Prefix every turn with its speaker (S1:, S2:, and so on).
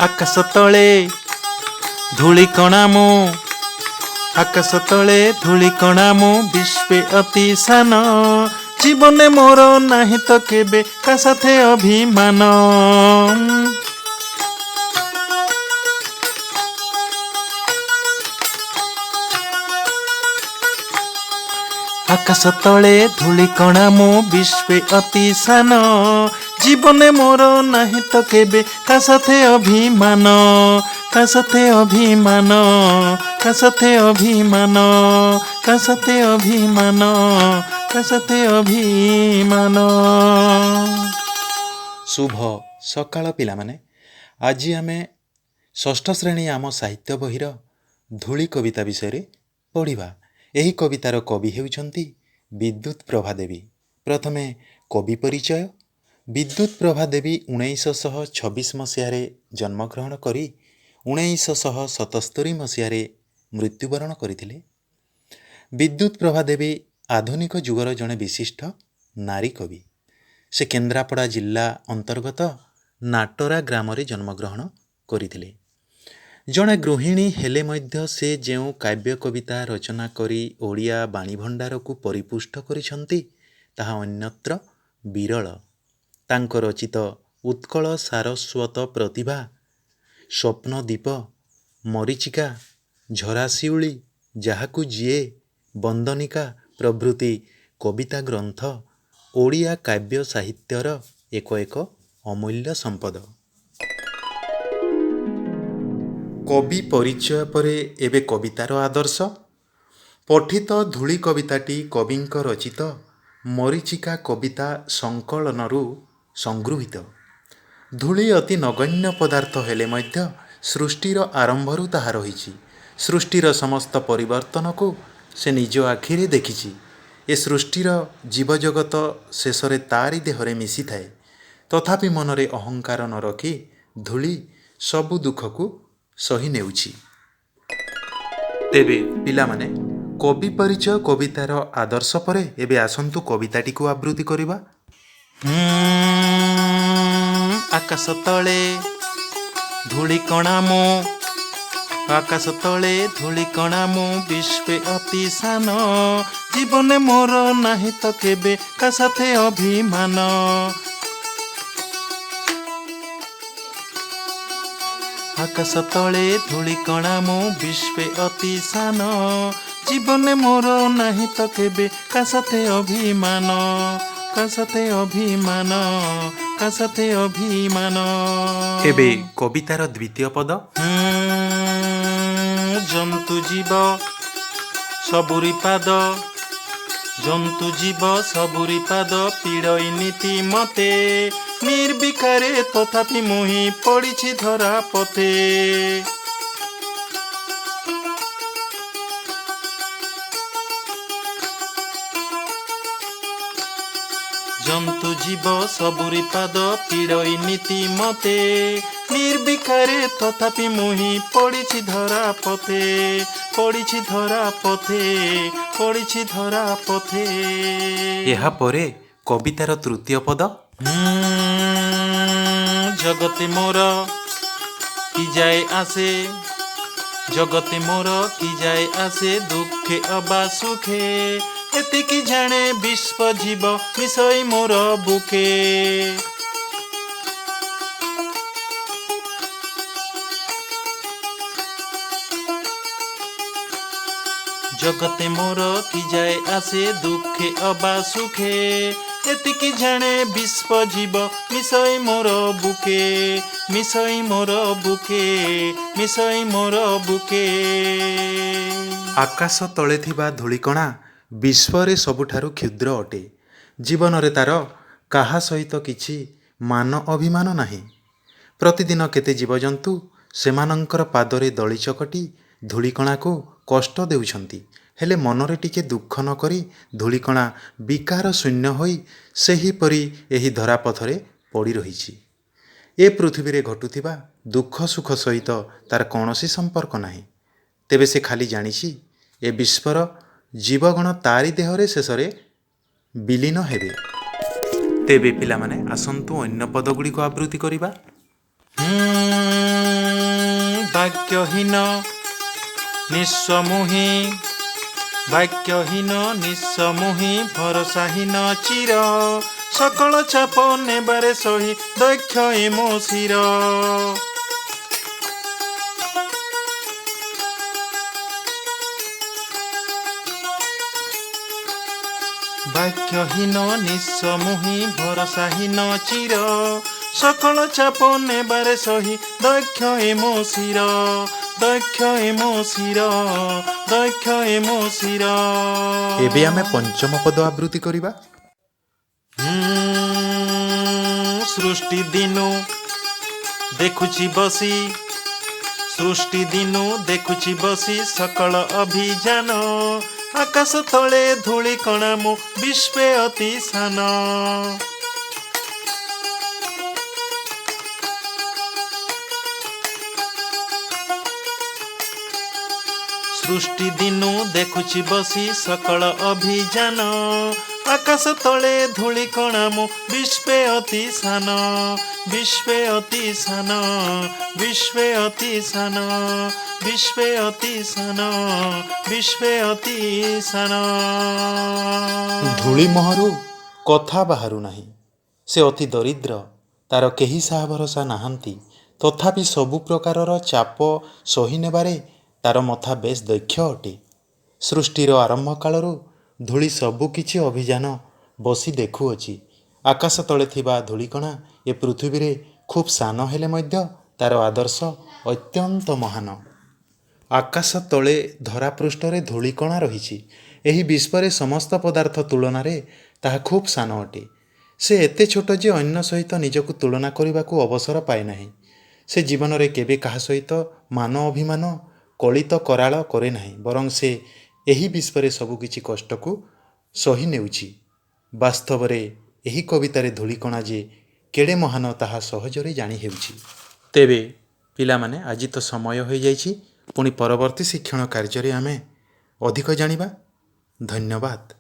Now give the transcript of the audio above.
S1: ଆକାଶ ତଳେ ଧୂଳିକଣା ମୁଁ, ଆକାଶ ତଳେ ଧୂଳିକଣା ମୁଁ, ବିଶ୍ୱେ ଅତି ସାନ। ଜୀବନେ ମୋର ନାହିଁ ତ କେବେ କା ସାଥେ ଅଭିମାନ। ଆକାଶ ତଳେ ଧୂଳିକଣା ମୁଁ, ବିଶ୍ୱେ ଅତି ସାନ। ଜୀବନେ ମୋର ନାହିଁ ତ କେବେ କା ସାଥେ ଅଭିମାନ, କା ସାଥେ ଅଭିମାନ, କା ସାଥେ ଅଭିମାନ, କା ସାଥେ ଅଭିମାନ, କା ସାଥେ ଅଭିମାନ।
S2: ଶୁଭ ସକାଳ ପିଲାମାନେ। ଆଜି ଆମେ ଷଷ୍ଠ ଶ୍ରେଣୀ ଆମ ସାହିତ୍ୟ ବହିର ଧୂଳି କବିତା ବିଷୟରେ ପଢ଼ିବା। ଏହି କବିତାର କବି ହେଉଛନ୍ତି ବିଦ୍ୟୁତ ପ୍ରଭା ଦେବୀ। ପ୍ରଥମେ କବି ପରିଚୟ। ବିଦ୍ୟୁତ ପ୍ରଭା ଦେବୀ 1926 ମସିହାରେ ଜନ୍ମଗ୍ରହଣ କରି 1977 ମସିହାରେ ମୃତ୍ୟୁବରଣ କରିଥିଲେ। ବିଦ୍ୟୁତ ପ୍ରଭା ଦେବୀ ଆଧୁନିକ ଯୁଗର ଜଣେ ବିଶିଷ୍ଟ ନାରୀ କବି। ସେ କେନ୍ଦ୍ରାପଡ଼ା ଜିଲ୍ଲା ଅନ୍ତର୍ଗତ ନାଟରା ଗ୍ରାମରେ ଜନ୍ମଗ୍ରହଣ କରିଥିଲେ। ଜଣେ ଗୃହିଣୀ ହେଲେ ମଧ୍ୟ ସେ ଯେଉଁ କାବ୍ୟ କବିତା ରଚନା କରି ଓଡ଼ିଆ ବାଣୀଭଣ୍ଡାରକୁ ପରିପୁଷ୍ଟ କରିଛନ୍ତି, ତାହା ଅନ୍ୟତ୍ର ବିରଳ। ତାଙ୍କ ରଚିତ ଉତ୍କଳ ସାରସ୍ୱତ ପ୍ରତିଭା, ସ୍ୱପ୍ନଦୀପ, ମରୀଚିକା, ଝରାଶିଉଳି, ଯାହାକୁ ଯିଏ, ବନ୍ଦନିକା ପ୍ରଭୃତି କବିତା ଗ୍ରନ୍ଥ ଓଡ଼ିଆ କାବ୍ୟ ସାହିତ୍ୟର ଏକ ଏକ ଅମୂଲ୍ୟ ସମ୍ପଦ। କବି ପରିଚୟ ପରେ ଏବେ କବିତାର ଆଦର୍ଶ। ପଠିତ ଧୂଳି କବିତାଟି କବିଙ୍କ ରଚିତ ମରୀଚିକା କବିତା ସଂକଳନରୁ ସଂଗୃହୀତ। ଧୂଳି ଅତି ନଗଣ୍ୟ ପଦାର୍ଥ ହେଲେ ମଧ୍ୟ ସୃଷ୍ଟିର ଆରମ୍ଭରୁ ତାହା ରହିଛି। ସୃଷ୍ଟିର ସମସ୍ତ ପରିବର୍ତ୍ତନକୁ ସେ ନିଜ ଆଖିରେ ଦେଖିଛି। ଏ ସୃଷ୍ଟିର ଜୀବଜଗତ ଶେଷରେ ତାରି ଦେହରେ ମିଶିଥାଏ। ତଥାପି ମନରେ ଅହଙ୍କାର ନ ରଖି ଧୂଳି ସବୁ ଦୁଃଖକୁ ସହି ନେଉଛି। ତେବେ ପିଲାମାନେ, କବି ପରିଚୟ, କବିତାର ଆଦର୍ଶ ପରେ ଏବେ ଆସନ୍ତୁ କବିତାଟିକୁ ଆବୃତ୍ତି କରିବା।
S1: ଆକାଶ ତଳେ ଧୂଳିକଣା ମୁଁ, ଆକାଶ ତଳେ ଧୂଳିକଣା ମୁଁ, ବିଶ୍ୱେ ଅତି ସାନ। ଜୀବନେ ମୋର ନାହିଁ ତ କେବେ କା ସାଥେ ଅଭିମାନ। ଆକାଶ ତଳେ ଧୂଳିକଣା ମୁଁ, ବିଶ୍ୱେ ଅତି ସାନ। ଜୀବନେ ମୋର ନାହିଁ ତ କେବେ କା ସାଥେ ଅଭିମାନ, କା ସାଥେ ଅଭିମାନ, କା ସାଥେ ଅଭିମାନ।
S2: ଏବେ କବିତାର ଦ୍ୱିତୀୟ ପଦ।
S1: ଜନ୍ତୁ ଜୀବ ସବୁରି ପାଦ, ଜନ୍ତୁ ଜୀବ ସବୁରି ପାଦ ପିଡ଼ଇ ନୀତି ମତେ। ନିର୍ବିକାରେ ତଥାପି ମୁହିଁ ପଡ଼ିଛି ଧରା ପଥେ। ଜନ୍ତୁ ଜୀବ ସବୁରି ପାଦ ପିଡ଼ଇ ନୀତି ମତେ। ନିର୍ବିକାରେ ତଥାପି ମୁହିଁ ପଡ଼ିଛି ଧରା ପଥେ, ପଡ଼ିଛି ଧରା ପଥେ, ପଡ଼ିଛି ଧରା ପଥେ।
S2: ଏହାପରେ କବିତାର ତୃତୀୟ ପଦ।
S1: ଜଗତେ ମୋର କି ଯାଏ ଆସେ, ଜଗତେ ମୋର କି ଯାଏ ଆସେ, ଦୁଃଖେ ଅବା ସୁଖେ। ଏତିକି ଜାଣେ ବିଶ୍ୱ ଜୀବ ମିଶଇ ମୋର ବୁକେ। ଜଗତେ ମୋର କି ଯାଏ ଆସେ, ଦୁଃଖେ ଅବା ସୁଖେ। ଏତିକି ଜାଣେ ବିଶ୍ୱ ଜୀବ ମିଶଇ ମୋର ବୁକେ, ମିଶଇ ମୋର ବୁକେ, ମିଶଇ ମୋର ବୁକେ।
S2: ଆକାଶ ତଳେ ଥିବା ଧୂଳିକଣା ବିଶ୍ୱରେ ସବୁଠାରୁ କ୍ଷୁଦ୍ର ଅଟେ। ଜୀବନରେ ତାର କାହା ସହିତ କିଛି ମାନ ଅଭିମାନ ନାହିଁ। ପ୍ରତିଦିନ କେତେ ଜୀବଜନ୍ତୁ ସେମାନଙ୍କର ପାଦରେ ଦଳି ଚକଟି ଧୂଳିକଣାକୁ କଷ୍ଟ ଦେଉଛନ୍ତି। ହେଲେ ମନରେ ଟିକେ ଦୁଃଖ ନ କରି ଧୂଳିକଣା ବିକାର ଶୂନ୍ୟ ହୋଇ ସେହିପରି ଏହି ଧରାପଥରେ ପଡ଼ି ରହିଛି। ଏ ପୃଥିବୀରେ ଘଟୁଥିବା ଦୁଃଖ ସୁଖ ସହିତ ତାର କୌଣସି ସମ୍ପର୍କ ନାହିଁ। ତେବେ ସେ ଖାଲି ଜାଣିଛି ଏ ବିଶ୍ୱର ଜୀବଗଣ ତାରି ଦେହରେ ଶେଷରେ ବିଲୀନ ହେବେ। ତେବେ ପିଲାମାନେ, ଆସନ୍ତୁ ଅନ୍ୟ ପଦଗୁଡ଼ିକୁ ଆବୃତ୍ତି କରିବା।
S1: ବାକ୍ୟହୀନ ନିଃସ୍ୱ, ବାକ୍ୟହୀନ ନିଃସ୍ୱ, ଭରସାହୀନ ଚିର, ସକଳ ଚାପ ନେବାରେ ସହି ଦକ୍ଷ ଏ ମୋ ଶିର। ବାକ୍ୟହୀନ ନିଃସ୍ୱ, ଭରସାହୀନ ଚିର, ସକଳ ଚାପ ନେବାରେ ସହି ଦକ୍ଷ ଏ ମୋ ଶିର, ଦକ୍ଷ ଏ ମୋ ଶିର, ଦକ୍ଷ ଏ ମୋ ଶିର।
S2: ଏବେ ଆମେ ପଞ୍ଚମ ପଦ ଆବୃତ୍ତି କରିବା।
S1: ସୃଷ୍ଟି ଦିନୁ ଦେଖୁଛି ବସି, ସୃଷ୍ଟି ଦିନୁ ଦେଖୁଛି ବସି ସକଳ ଅଭିଯାନ, ଆକାଶ ତଳେ ଧୂଳି କଣା ମୁଁ ବିଶ୍ୱେ ଅତି ସାନ। ସୃଷ୍ଟି ଦିନୁ ଦେଖୁଛି ବସି ସକଳ ଅଭିଯାନ, ଆକାଶ ତଳେ ଧୂଳି କଣା ମୁଁ ବିଶ୍ୱେ ଅତି ସାନ, ବିଶ୍ୱେ ଅତି ସାନ, ବିଶ୍ୱେ ଅତି ସାନ, ବିଶ୍ୱେ ଅତି ସାନ, ବିଶ୍ୱେ ଅତି ସାନ।
S2: ଧୂଳି ମୁହଁରୁ କଥା ବାହାରୁ ନାହିଁ। ସେ ଅତି ଦରିଦ୍ର, ତାର କେହି ସାହା ଭରସା ନାହାନ୍ତି। ତଥାପି ସବୁ ପ୍ରକାରର ଚାପ ସହି ନେବାରେ ତାର ମଥା ବେଶ୍ ଦକ୍ଷ ଅଟେ। ସୃଷ୍ଟିର ଆରମ୍ଭ କାଳରୁ ଧୂଳି ସବୁ କିଛି ଅଭିଯାନ ବସି ଦେଖୁଅଛି। ଆକାଶ ତଳେ ଥିବା ଧୂଳିକଣା ଏ ପୃଥିବୀରେ ଖୁବ୍ ସାନ ହେଲେ ମଧ୍ୟ ତାର ଆଦର୍ଶ ଅତ୍ୟନ୍ତ ମହାନ। ଆକାଶ ତଳେ ଧରାପୃଷ୍ଠରେ ଧୂଳିକଣା ରହିଛି। ଏହି ବିଶ୍ୱରେ ସମସ୍ତ ପଦାର୍ଥ ତୁଳନାରେ ତାହା ଖୁବ୍ ସାନ ଅଟେ। ସେ ଏତେ ଛୋଟ ଯେ ଅନ୍ୟ ସହିତ ନିଜକୁ ତୁଳନା କରିବାକୁ ଅବସର ପାଏ ନାହିଁ। ସେ ଜୀବନରେ କେବେ କାହା ସହିତ ମାନ ଅଭିମାନ କଳିତ କରାଳ କରେ ନାହିଁ, ବରଂ ସେ ଏହି ବିଶ୍ୱରେ ସବୁକିଛି କଷ୍ଟକୁ ସହି ନେଉଛି। ବାସ୍ତବରେ ଏହି କବିତାରେ ଧୂଳିକଣା ଯେ କେଡ଼େ ମହାନ, ତାହା ସହଜରେ ଜାଣି ହେଉଛି। ତେବେ ପିଲାମାନେ, ଆଜି ତ ସମୟ ହୋଇଯାଇଛି। ପୁଣି ପରବର୍ତ୍ତୀ ଶିକ୍ଷଣ କାର୍ଯ୍ୟରେ ଆମେ ଅଧିକ ଜାଣିବା। ଧନ୍ୟବାଦ।